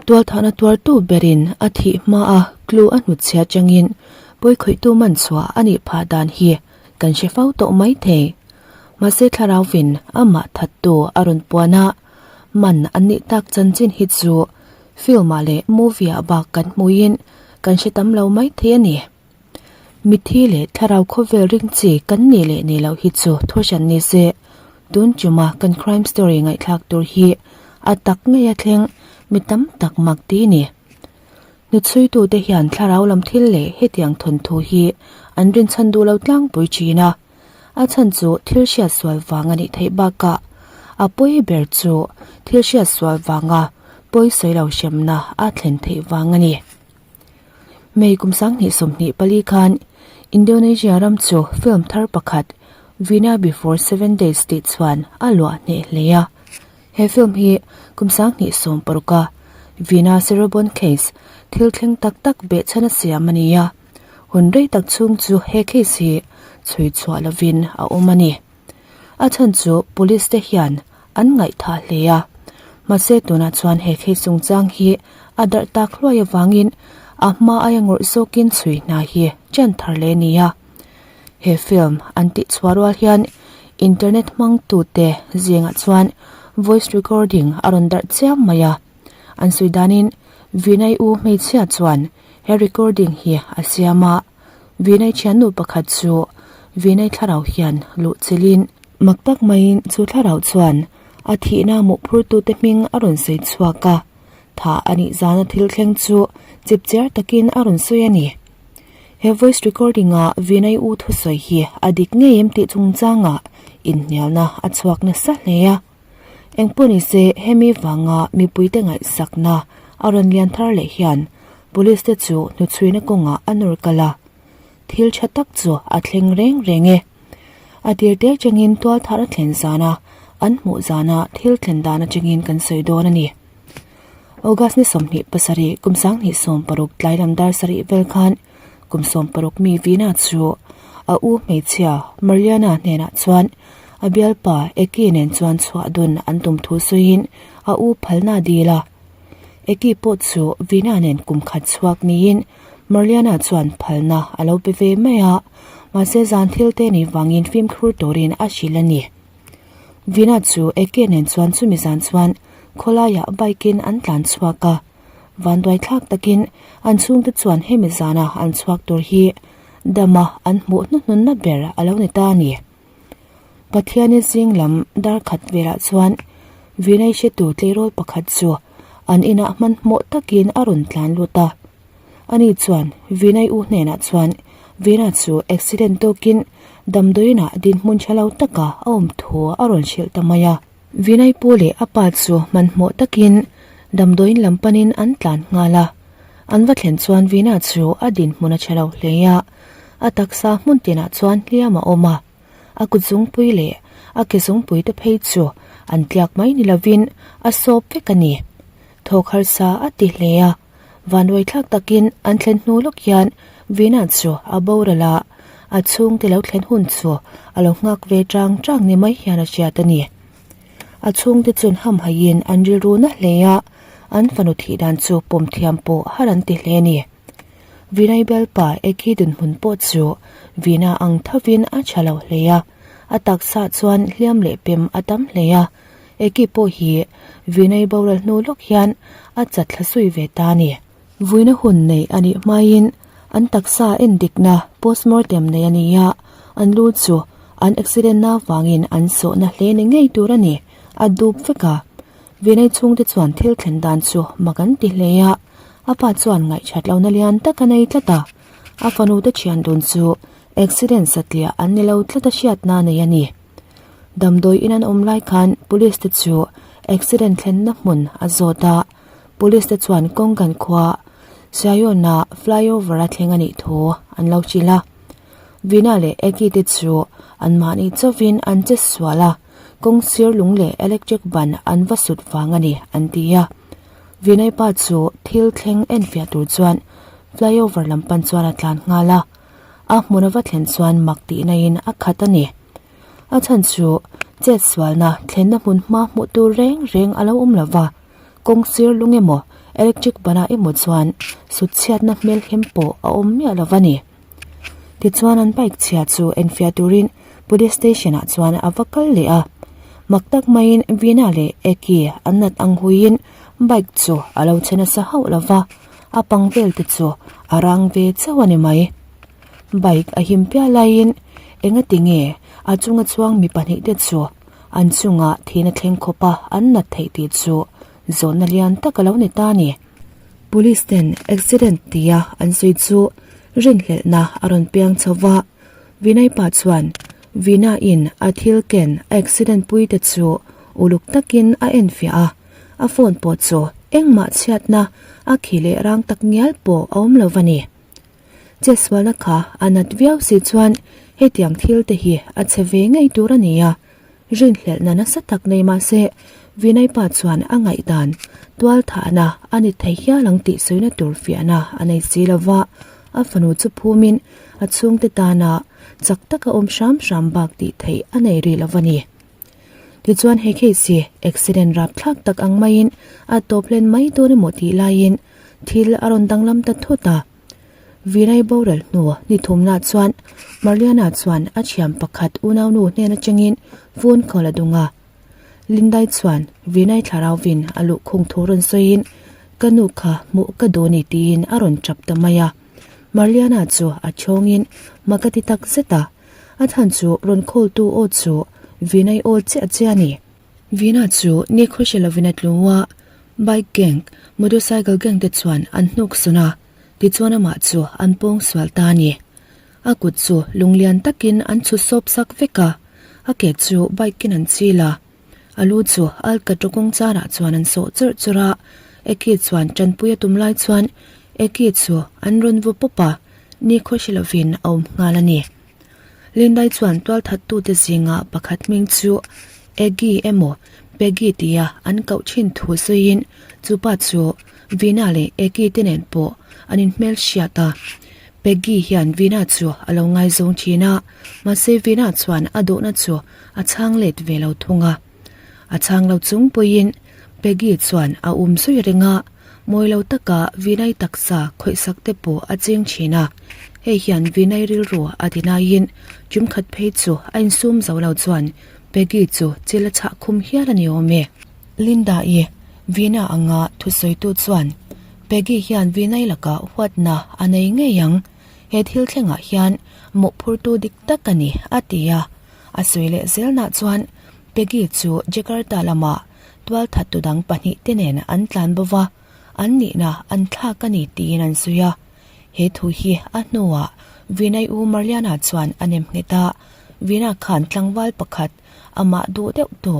Tualthahna tuartu berin a thih hmaa clue a hnutchhia changin pawikhawihtu man chhuah a nih phah dan hi kan hre fo tawh mai thei. Mahse thlarauvin amah thattu a rawn puan a, man an nih tak chanchin hi chu film-ah leh movie-ah bak kan hmuin kan hre tam lo mai thei a ni. Mithi leh thlarau khawvel ring chi kan nih leh nih loh hi chu thuhran ni se, tun chuma kan crime story ngaihthlak tur hi a tak ngei a thleng mi tam tak mak ti ni. Hnuchhuitute hian thlarau lam thil leh hetiang thawnthu hi an rinchhan duh lo tlangpui thin a, a chhan chu thil hriatsual vang a nih theih bakah a pawi ber chu thil hriatsual vanga pawi sawi lo hremna a thlen theih vang a ni. May kum 2024 khan Indonesia ram chu film thar pakhat Vina Before Seven Days tih chuan a luah hneh hle a. He film hi kum 2016 a Vina Cirebon case thil thleng tak tak behchhan a siam a ni a. Hun rei tak chhung chu he case hi chhui chhuah lovin a awm a ni. A chhan chu police te hian an ngaihthah hle a. Mahse tunah chuan he case chungchang hi a darh tak hluai avangin a hma aia ngawrh zawkin chhui hna hi ṭan thar leh a ni a. He film an tih chhuah rual hian internet hmangtute zingah chuan voice recording a rawn darh chiam mai a. An sawi danin Vinay U hmeichhia chuan he recording hi a siam a. Vinay thiannu pakhat chu Vinay thlarau hian luh chilhin mak tak maiin chu thlarau chuan a thihna mawhphurtute hming a rawn sawi chhuak a, tha a nih zana thil thleng chu chip chiar takin a rawn sawi a ni. He voice recording a Vinay u thusawi hi a dik ngei em tih chungchangah inhnialna a chhuak nasa hle a. Engpawhnise hemi vanga mipuite ngaihsakna a rawn lian thar leh hian police te chu hnuchhuina kawngah a nawr kal a, thil tha tak chu a thleng reng reng e. A tir te atangin tual thar a thlen zana an hmuh zana thil thlen dan atangin kan sawi dawn a ni. August ni 27 kum 2016 tlai lam dar sarih vel khan kum 16 mi Vina chu a u hmeichhia Mariana hnenah chuan a bialpa Eki nen chuan chhuah dun an tum thu sawiin a u phalna a dil a. Eki pawh chu Vina nen kum khat chhuak niin Marliana chuan phalna a lo pe ve mai a, mahse zan thil te nih vangin fimkhur turin a hrilh a ni. Vina chu Eki nen chuan chumi zan chuan khawlaiah bike in an tlan chhuak a, vanduai thlak takin an chhungte chuan hemi zana an chhuak tur hi dama an hmuh hnuhnunna ber a lo ni ta a ni. Pathiani zing lam dar khat velah chuan Vinay hretu tleirawl pakhat chu an inah hmanhmawh takin a rawn tlan lut a. Ani chuan Vinay u hnenah chuan Vina chu accident tawkin damdawiinah dinhmun tha lo taka a awm thu a rawn hrilh ta mai a. Vinay pu leh a pa chu hmanhmawh takin damdawiin lam panin an tlan nghal a. An va thlen chuan Vina chu a dinhmun a tha lo hle a. A taksa hmun tinah chuan hliam a awm a, a kut zungpui leh a ke zungpui te phei chu an tliak mai ni lovin a sawp vek a ni. Thawk harsa a ti hle a, vanruaithlak takin an thlen hnu lawk hian Vina chu a boral a, a chhungte lo thlen hun chu a lo nghak ve chang chang ni mai hian a hriat a ni. A chhungte chun hamhaiin an rilru na hle a, an fanu thih dan chu pawm thiam pawh har an ti hle a ni. Vinay Belpa Eki dinhmun pawh chu Vina ang thovin a tha lo hle a, a taksa chuan hliam leh pem a tam hle a, Eki pawh hi Vinay boral hnu lawk hian a chat thla zui ve ta a ni. Vuina hun nei a nih hmaiin an taksa endikna postmortem nei a ni a, an lu chu an accident na vangin an sawhna hle ni ngei tur a ni, a dup vek a. Vinay chhungte chuan thil thlen dan chu mak an ti hle a. A pa chuan ngaihṭhat lohna lian tak a nei tlat a, a fanute ṭhian dun chu accident satliah an ni lo tlat a hriatna a nei a ni. Damdawi in an awm lai khan police te chu accident thlenna hmun a zawt a, police te chuan Konkan khua Sion-a flyover a thleng a nih thu an lo hrilh a. Vina leh Eki te chu anmahni chauhin an che sual a, kawng sir lung leh electric ban an va sut vang a ni an ti a. Vinay pa chu thil thleng enfiah tur chuan flyover lam pan chuan a tlan nghal a, a hmun a va thlen chuan mak tihna in a khat a ni. A chhan chu chet sualna thlenna hmun hma hmuh tur reng reng a lo awm lo va, kawng sir lung emaw electric banah emaw chuan sut chhiatna hmel hem pawh a awm miah lo va ni. Tichuan an bike chhia chu enfiah turin police station ah chuan a va kal leh a, mak tak maiin Vina leh Eki an nat ang huiin bike chu a lo che nasa hauh lo va, a pang vel te chu a rang ve chauh a ni mai. Bike a him piah laiin engati nge a chunga chuang mi pahnihte chu an chungah thihna thleng khawpa an nat theih tih chu zawhna lian tak a lo ni ta a ni. Police ten accident tia an sawi chu rinhlelhna a rawn piang chho va, Vinay pa chuan Vina in a thil ken a accident pui te chu uluk takin a enfiah a, a phone pawh chu engmah chhiatna a khi leh rang tak ngial pawh a awm lo va ni. Chetsualna kha a nat viau si chuan hetiang thil te hi a che ve ngei tur a ni a, rinhlelhna nasa tak nei mah se Vinay pa chuan a ngaihdan tual thahna a ni thei hial ang tih sawina tur fiahna a nei si lo va, a fanu chu phumin a chhungte tana chak taka awm hram hram bak tih theih a nei rih lo va ni. Tichuan he case hi accident rapthlak tak ang maiin a tawp hlen mai dawn emaw tih laiin thil a rawn danglam ta thut a. Vinay boral hnu ni thumna chuan Marliana chuan a thiam pakhat unaunu hnen atangin phone call a dung a. Lindai chuan Vinay thlarauvin a luhkhung thu rawn sawiin ka nu kha hmuh ka duh ni tiin a rawn tap ta mai a. Marliana chu a chhawngin mak a ti tak zet a. A chhan chu rawn khawltu aw chu Vinay aw chiah chiah a ni. Vina chu ni khaw hre lovin a tlu a, bike gang, motorcycle gang te chuan an hnuk sawn a, tichuan amah chu an pawng sual ta a ni. A kut chu lunglian takin an chhu sawp sak vek a, a ke chu bike in an chil a, a lu chu alkatra kawng charah chuan an sawh chawrh chawrh a, Eki chuan tanpui a tum lai chuan Eki chu an rawn vaw pawp a, ni khaw hre lovin a awm nghal a ni. Lindai chuan tualthattute zinga pakhat hming chu Eggy emaw Peggy tia an koh thin thu sawiin chupa chu Vina leh Eggy te nen pawh an inhmel hriat a. Peggy hian Vina chu a lo ngaizawng thin a, mahse Vina chuan a dawhna chu a chhang let ve lo thung a. A chhang lo chung pawhin Peggy chuan a um zui reng a. Mawi lo taka Vinay taksa khawihsak te pawh a cheng thin a, hei hian Vinay rilru a ti naiin tumkhat phei chu a insum zo lo chuan Peggy chu chil a chhah khum hial a ni awm e. Linda-i Vina anga thusawitu chuan Peggy hian Vinay lakah huatna a nei ngei ang, he thil thlengah hian mawhphurtu dik tak a ni a ti a, a sawi leh zelnah chuan Peggy chu Jakarta lamah Tualthattu dang pahnihte nen an tlan bo va, an nihna an thlak a ni tiin an sawi a. He thu hi a hnuah Vinay U Marliana chuan a nem nghet a, Vina khan tlangval pakhat amah duh deuh tu,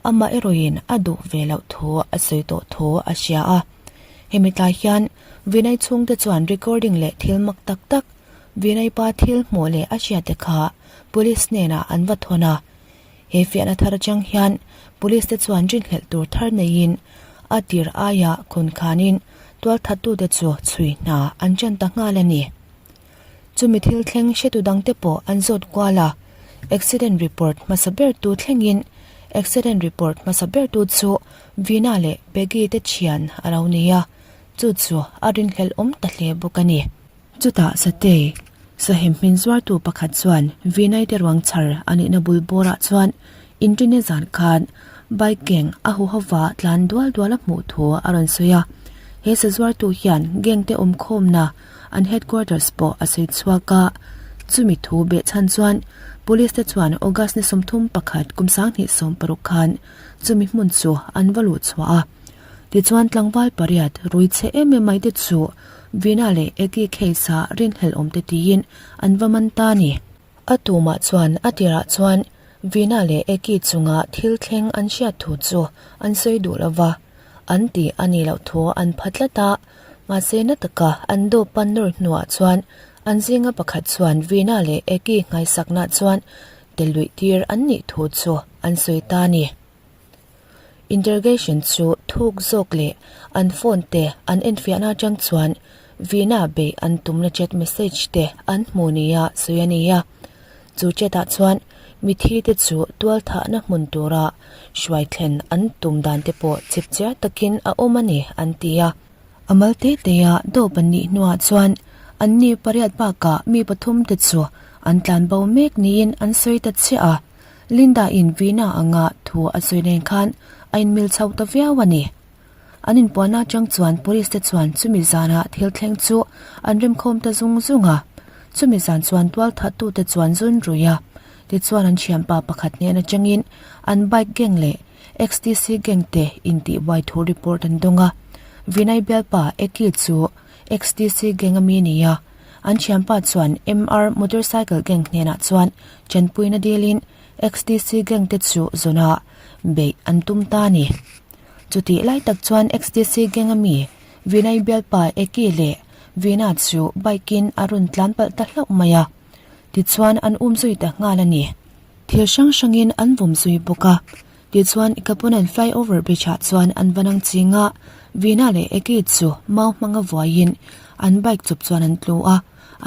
amah erawhin a duh ve loh thu a sawi tawh thu a hria a. Hemi tlai hian Vinay chhungte chuan recording leh thil mak tak tak Vinay pa thil hmuh leh a hriatte kha police hnenah an va thawn a. He fiahna thar atang hian Police te chuan rinhlelh tur thar neiin a tir aia khawn khanin tualthattute chu chhui hna an ṭan ta nghal a ni. Chumi thil thleng hretu dangte pawh an zawt kual a, accident report hmasa bertu thlengin accident report hmasa bertu chu Vina leh Peggy te thian a lo ni a, chu chu a rinhlelh awm ta hle bawk a ni. Chutah Satei, sahem hmin zuartu pakhat chuan Vinay te ruang chhar a nihna bul bawrah chuan inṭine zan khan bike gang a hu hova tlan dual dual a hmuh thu a rawn sawi a. He sa zuartu hian gang te awmkhawmna an headquarters pawh a sawi chhuak a. Chumi thu behchhan chuan police te chuan August ni 31 kum 2016 khan chumi hmun chu an va luh chhuah a. Tichuan tlangval pariat rui chhe em em mai te chu Vina leh Eki case ah rinhlelh awm te tiin an va man ta a ni. A tumah chuan a tirah chuan Vina leh Eki chunga thil thleng an hriat thu chu an sawi duh lo va, an ti a nih loh thu an pha tlat a, mahse na taka an dawp a nawr hnuah chuan an zinga pakhat chuan Vina leh Eki nghaisakna chuan telluih tir an nih thu chu an sawi ta a ni. Interrogation chu thuk zawk leh an phone te an enfiahna atang chuan Vina beih an tumna chat message te an hmu nia sawi a ni a. Chu chat ah chuan mithi te chu tualthahna hmun tura hruai thlen an tum dan te pawh chipchiar takin a awm a ni an ti a. A mal te te a dawp an nih hnuah chuan anni pariat bakah mi pathum te chu an tlan bo mek niin an sawi ta chiah a. Linda in Vina anga thu a sawi nen khan a inmil chho ta viau a ni. An inpuahna atang chuan police te chuan chumi zana thil thleng chu an remkhawm ta zung zung a. Chumi zan chuan tualthahtute chuan zun rui a, tichuan an thianpa pakhat hnen atangin an bike gang leh XTC gang te intihbuai thu report an dawng a. Vinay bialpa Eki chu XTC gang a mi a ni a, an thianpa chuan MR motorcycle gang hnenah chuan tanpuina dilin XTC gang te chu zawn a beih an tum ta a ni. Chutih lai tak chuan XTC gang a mi Vinay bialpa Eki leh Vina chu bike in a rawn tlan palh ta hlauh mai a, tichuan an um zui ta nghal a ni. Thil hrang hrangin an vawm zui bawk a, tichuan Kapunan flyover bridge ah chuan an va nang ching a, Vina leh Eki chu mau hmanga vuaiin an bike chawp chuan an tlu a,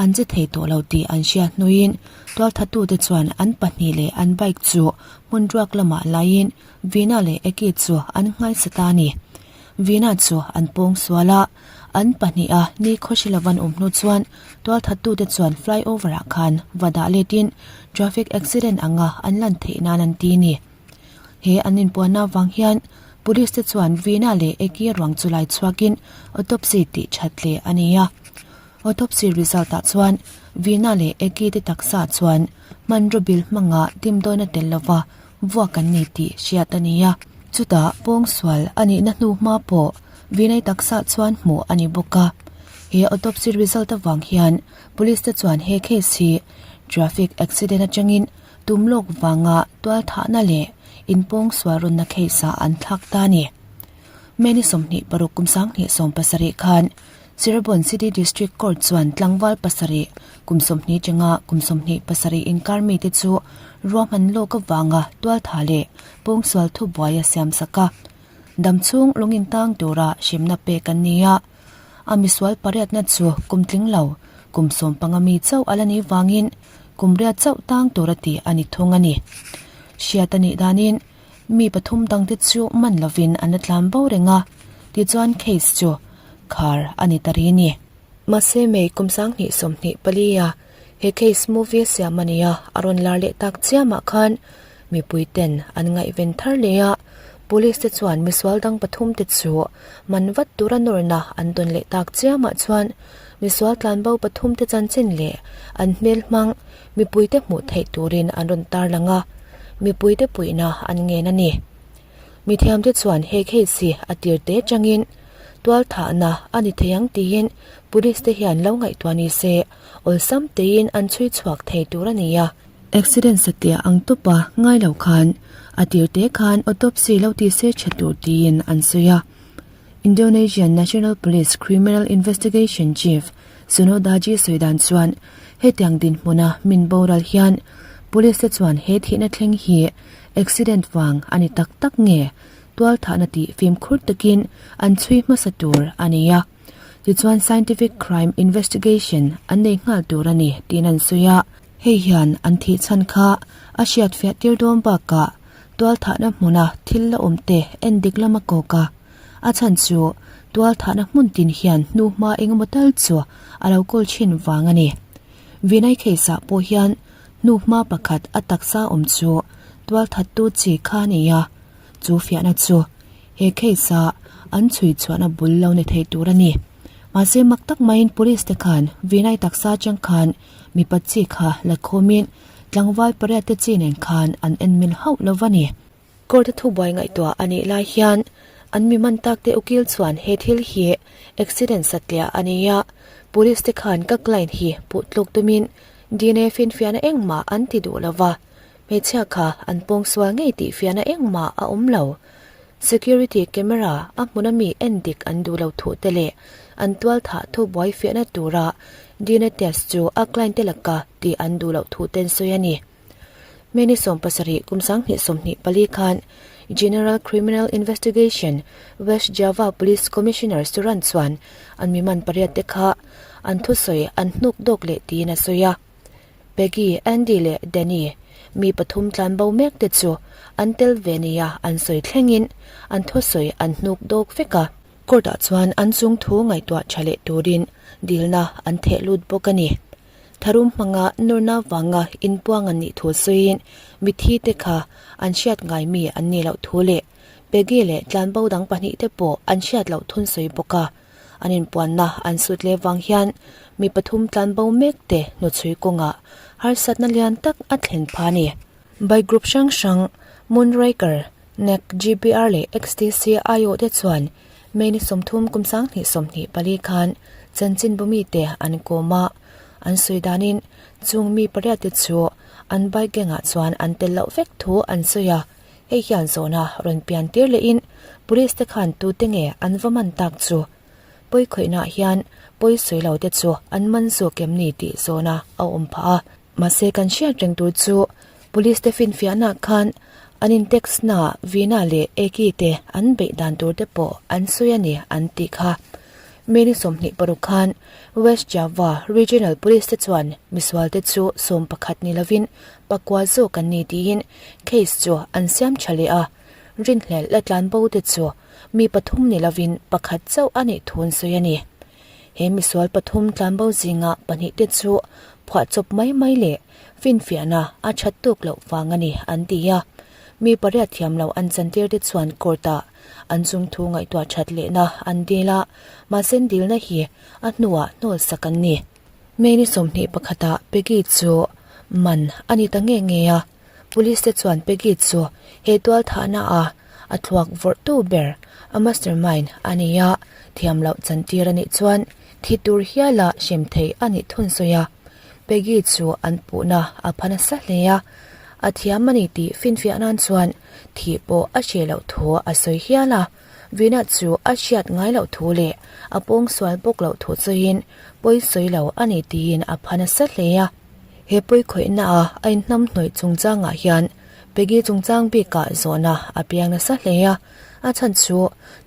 an che thei tawh lo tih an hriat hnuin tualthattute chuan an pahnih leh an bike chu hmun ruak lamah laiin Vina leh Eki chu an nghaisa ta a ni. Vina chu an pawng sual a, an pahniha ni khawhri lovan awm hnu chuan tualthattute chuan flyover ah khan va dah letin traffic accident anga an lan theih nan an ti a ni. He an inpuanna avang hian police te chuan Vina leh Eki ruang chu lai chhuakin autopsy tih that leh a ni a. Autopsy result ah chuan Vina leh Eki te taksa chuan hmanraw bil hmanga dimdawina tel lova vuak an ni tih hriat a ni a, chutah pawngsual a nihna hnu hma pawh Vinay taksa chuan hmuh a ni bawk a. He autopsy result avang hian police te chuan he case hi traffic accident atangin tum lawk vanga tualthahna leh inpawngsual rawnna case ah an thlak ta a ni. May ni 26 kum 2017 khan Cirebon City District Court chuan tlangval pasarih, kum 20 tanga kum 27 inkar mite chu ruahman lawk avanga tualtha leh pawngsual thubuai a siam sak a. Damchhung lungin tang tura hremna pek an ni a. A misual pariatna chu kum tling lo, kum 15 mi chauh a la nih vangin kum riat chauh tang tura tih a ni thung a ni. Hriat a nih danin Mi pathum dangte chu man lovin an la tlan bo reng a, tichuan case chu khar a ni ta ri ni. Mahse May kum 2024 a he case movie siam a ni a, a rawn lar leh tak chiamah khan mipui ten an ngaihven thar leh a, police te chuan misual dang pathum te chu man vat tura nawrna an dawn leh tak chiamah chuan misual tlanbo pathum te chanchin leh an hmel hmang mipuite hmuh theih turin an rawn tarlang a, mipuite puihna an ngen a ni. Mithiamte chuan he case hi a tir te atangin tualthahna a ni thei ang tiin police te hian lo ngaihtuah ni se awlsam tein an chhui chhuak thei tur a ni a. Accident satliah ang tawpa ngai lo khan a tir te khan autopsy lo ti se tha tur tiin an sawi a. Indonesian National Police Criminal Investigation Chief Sunodaji sawi dan chuan Hetiang dinhmuna min boral hian Police te chuan he thihna thleng hi accident vang a ni tak tak nge tualthahna tih fimkhur takin an chhui hmasa tur a ni a. Tichuan scientific crime investigation an nei nghal tur a ni tiin an sawi a. Hei hian an thih chhan kha a hriatfiah tir dawn bakah tualthahna hmuna thil la awm te en dik lama kawk a. A chhan chu tualthahna hmun tin hian hnuhma engemaw tal chu a lo kawl thin vang a ni. Vinay case ah pawh hian hnuhma pakhat a taksa awm chu tualthattu chi kha a ni a, chu fiahna chu he case a an chhui chhuahna bul lo ni thei tur a ni. Mahse mak tak maiin police te khan Vinay taksa atang khan mipa chi kha la khawmin tlangval pariat te chi nen khan an en mil hauh lo va ni. Court a thubuai ngaihtuah a nih lai hian an mi man tak te ukil chuan he thil hi accident satliah a ni a, police te khan ka client hi puh tluk tumin DNA finfiahna engmah an ti duh lo va, hmeichhia kha an pawngsual ngei tih fiahna engmah a awm lo. Security camera a hmuna mi en dik an duh lo thuh te leh an tualthah thubuai fiahna tura DNA test chu a client te laka tih an duh loh thuh ten sawi a ni. May ni 17 kum 2024 khan General Criminal Investigation West Java Police Commissioner Suran chuan an mi man pariat te kha an thusawi an hnuk dawk leh tiin a sawi a. Peggy, Andy leh Danny mi pathum tlan bo mek te chu an tel ve nia an sawi thlengin an thusawi an hnuk dawk vek a. Court-ah chuan an chung thu ngaihtuah tha leh turin dilna an theh lut bawk a ni. Tharum hmanga nawrna vanga inpuang an nih thu sawiin mithi te kha an hriat ngai mi an nih loh thu leh Peggy leh tlanbo dang pahnihte pawh an hriat loh thun sawi bawk a. An inpuanna an sut leh vang hian mi pathum tlanbo mek te hnuchhui kawngah harsatna lian tak a thlen pha a ni. Bike group hrang hrang Moonraker, Nek, GBR leh XTC aiawh te chuan May ni 30 kum 2024 khan chanchinbu mite an kawm a, an sawi danin chung mi pariat te chu an bike gang ah chuan an tel loh vek thu an sawi a. Hei hian zawhna rawn pian tir lehin police te khan tute nge an va man tak chu pawi khawihnaah hian pawi sawi lo te chu an man zawk em ni tih zawhna a awm phah a. Mahse kan hriat reng tur chu police te finfiahnaah khan an in text na Vina leh Eki te an beih dan tur te pawh an sawi a ni an tih kha. May ni 26 khan West Java Regional Police te chuan misual te chu 11 ni lovin pakua zawk an ni tiin case chu an siam tha leh a, rinhlelh la tlan bo te chu mi pathum ni lovin pakhat chauh a nih thu an sawi a ni. He misual pathum tlan bo zinga pahnih te chu phuahchawp mai mai leh finfiahna a that tuk loh vang a ni an ti a, mi pariat thiam lo an chantir te chuan court ah an chungthu ngaihtuah that lehna an dil a, mahse dilna hi a hnuah hnawl sak an ni. May ni 21 ah Peggy chu man a ni ta nge nge a, Police te chuan Peggy chu he tual thahna ah a thluak vawrh tu ber a mastermind a ni a, thiam loh chantir a nih chuan thi tur hiala hrem thei a nih thun sawi a. Peggy chu an puhna a pha nasa hle a, a thiam a ni tih finfiah nan chuan thih pawh a hreh loh thu a sawi hial a. Vina chu a hriat ngai loh thu leh a pawngsual bawk loh thu chuin pawi sawi lo a ni tiin a pha nasa hle a. He pawi khawihna a a inhnamhnawih chungchangah hian Peggy chungchang bikah zawhna a piang nasa hle a, a chhan chu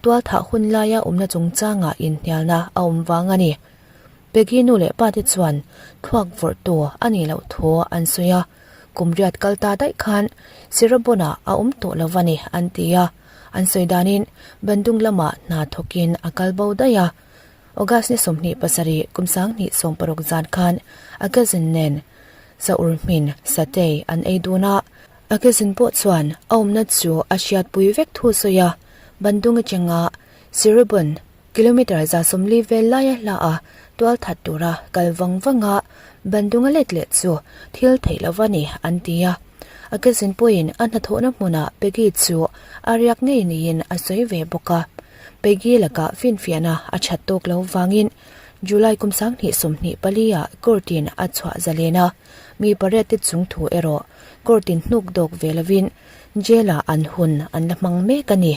tualthah hun laia awmna chungchangah inhnialna a awm vang a ni. Peggy nu leh pa te chuan thluak vawrhtu a nih loh thu an sawi a, kum riat kal ta daih khan Sirabon-ah a awm tawh lo va ni an ti a, an sawi danin Bandung lamah hna thawkin a kal bo daih a. August ni 27 kum 2016 zan khan a cousin nen Saur hmin satay an ei dun a, a cousin pawh chuan a awmna chu a hriatpui vek thu sawi a, Bandung atanga Sirabon Kilometre 140 vel laia hla a tual that tura kal vang vang a, Bandung a let leh chu thil theih lo va ni an ti a. A cousin pawhin a hnathawhna hmunah Peggy chu a riak ngei niin a sawi ve bawk a. Peggy lakah finfiahna a that tawk lo vangin July kum 2024 ah court in a chhuah zalen a, mi pariat te chung thu erawh court in hnuk dawk ve lovin jail ah an hun an la hmang mek a ni.